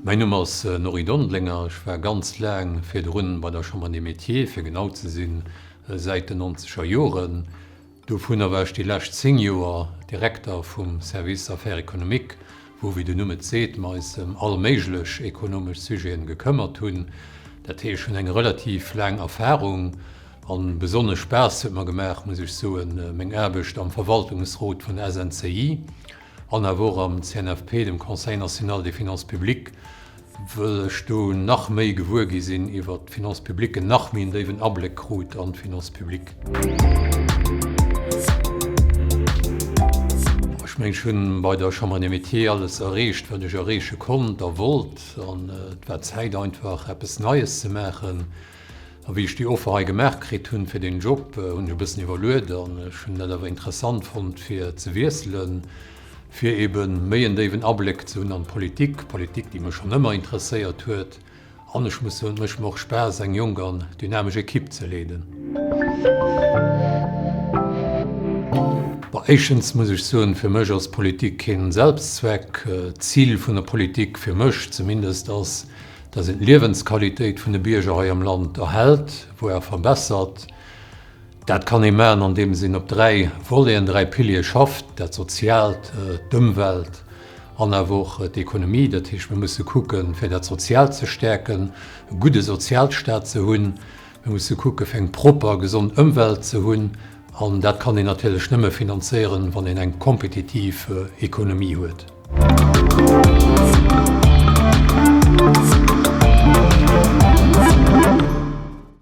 Mäin Numm ass Norry Dondelinger. Ech war ganz laang virdrun bei der Chambre des Métiers, fir genau ze sinn säit den nonzeger Joren. Dovunner war ech déi lescht 10 Joer Direkter vum Service Affaires économiques, wou, wéi den Numm et seet, mer eis ëm all méiglech ekonomesch Sujeten gekëmmert hunn. Dat heescht, ech hunn eng relativ laang Erfahrung an besonnesch Spaass huet mer gemaach, muss ech soen, meng Aarbecht am Verwaltungsrot vun der SNCI an awer och am CNFP, dem Conseil national des finances publiques, wëll ech do nach méi gewuer gi sinn iwwert d'Finances publiques, nach méi en déiwen Abléck krut an d'Finances publiques. Ech mengen, ech hunn bei der Chambre des Métiers alles erreecht, wat ech erreeche konnt a wollt, an et war Zäit einfach eppes Neies ze maachen. A wéi ech déi Offer hei gemaach kritt hunn fir deen Job, hunn ech e bëssen iwwerluet an ech hunn dat awer interessant fonnt fir ze wiesselen, fir eben méi en déiwen Abléck ze hunn an d'Politik, Politik déi mech schonn ëmmer interesséiert huet. An ech muss soen, et mécht mer och Spaass eng jonk an dynamesch Ekipp ze leeden. Bon, éischtens muss ech soen, fir mech ass Politik keen Selbstzweck. D'Zil vun der Politik, fir mech zumindest, ass, dass een d'Liewensqualitéit vun de Bierger hei am Land erhält, voire verbessert. Dat kann ee maachen, andeems een op 3 Voleten, 3 Piliere schafft, dat Soziaalt, d'Ëmwelt an awer och d'Ekonomie. Dat heescht, mir musse kucken, fir dat Soziaalt ze stäerken, e gudde Sozialstaat ze hunn. Mir musse kucke fir eng propper, gesond Ëmwelt ze hunn. An dat kann een natierlech nëmme finanzéieren, wann een eng kompetitiv Ekonomie huet.